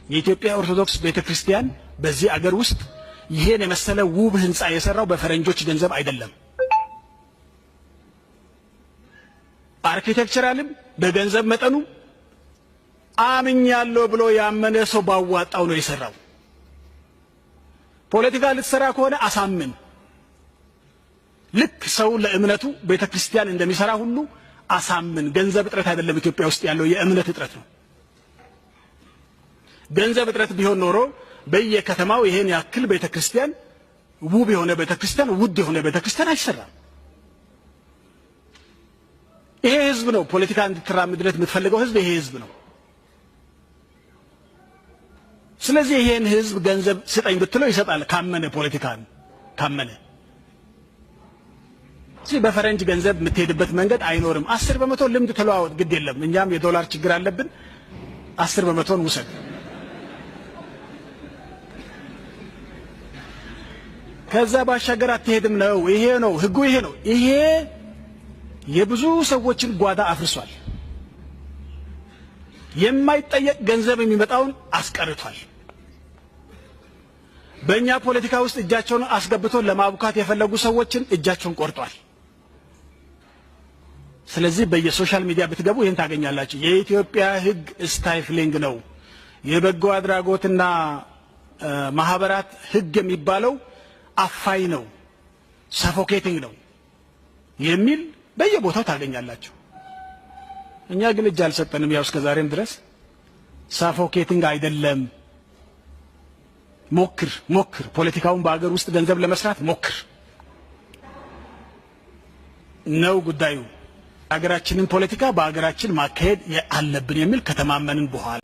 የኢትዮጵያ ኦርቶዶክስ ቤተ ክርስቲያን በዚህ አገር ውስጥ ይሄን የመሰለ ውብ ህንፃ የሰራው በፈረንጆች ገንዘብ አይደለም። Architectural ም በገንዘብ መጠኑ አምኛለሁ ብሎ ያመነ ሰው ባዋጣው ነው የሰራው። ፖለቲካ ልትሰራ ከሆነ አሳምን። ልክ ሰው ለእምነቱ ቤተ ክርስቲያን እንደሚሰራ ሁሉ አሳምን። ገንዘብ እጥረት አይደለም ኢትዮጵያ ውስጥ ያለው፣ የእምነት እጥረት ነው። ገንዘብ እጥረት ቢሆን ኖሮ በየከተማው ይሄን ያክል ቤተ ክርስቲያን፣ ውብ የሆነ ቤተ ክርስቲያን፣ ውድ የሆነ ቤተ ክርስቲያን አይሰራም። ይሄ ህዝብ ነው ፖለቲካ እንድትራምድለት የምትፈልገው ህዝብ ይሄ ህዝብ ነው። ስለዚህ ይሄን ህዝብ ገንዘብ ስጠኝ ብትለው ይሰጣል፣ ካመነ፣ ፖለቲካን ካመነ። ስለዚህ በፈረንጅ ገንዘብ የምትሄድበት መንገድ አይኖርም። 10% ልምድ ተለዋወጥ፣ ግድ የለም፣ እኛም የዶላር ችግር አለብን። 10%ን ውሰድ። ከዛ ባሻገር አትሄድም ነው። ይሄ ነው ህጉ፣ ይሄ ነው። ይሄ የብዙ ሰዎችን ጓዳ አፍርሷል። የማይጠየቅ ገንዘብ የሚመጣውን አስቀርቷል። በእኛ ፖለቲካ ውስጥ እጃቸውን አስገብቶ ለማቡካት የፈለጉ ሰዎችን እጃቸውን ቆርጧል። ስለዚህ በየ social media ብትገቡ ይህን ታገኛላችሁ። የኢትዮጵያ ህግ stifling ነው። የበጎ አድራጎትና ማህበራት ህግ የሚባለው አፋኝ ነው፣ suffocating ነው የሚል በየቦታው ታገኛላችሁ። እኛ ግን እጅ አልሰጠንም። ያው እስከ ዛሬም ድረስ suffocating አይደለም። ሞክር ሞክር፣ ፖለቲካውን በአገር ውስጥ ገንዘብ ለመስራት ሞክር ነው ጉዳዩ። ሀገራችንን ፖለቲካ በሀገራችን ማካሄድ አለብን የሚል ከተማመንን በኋላ።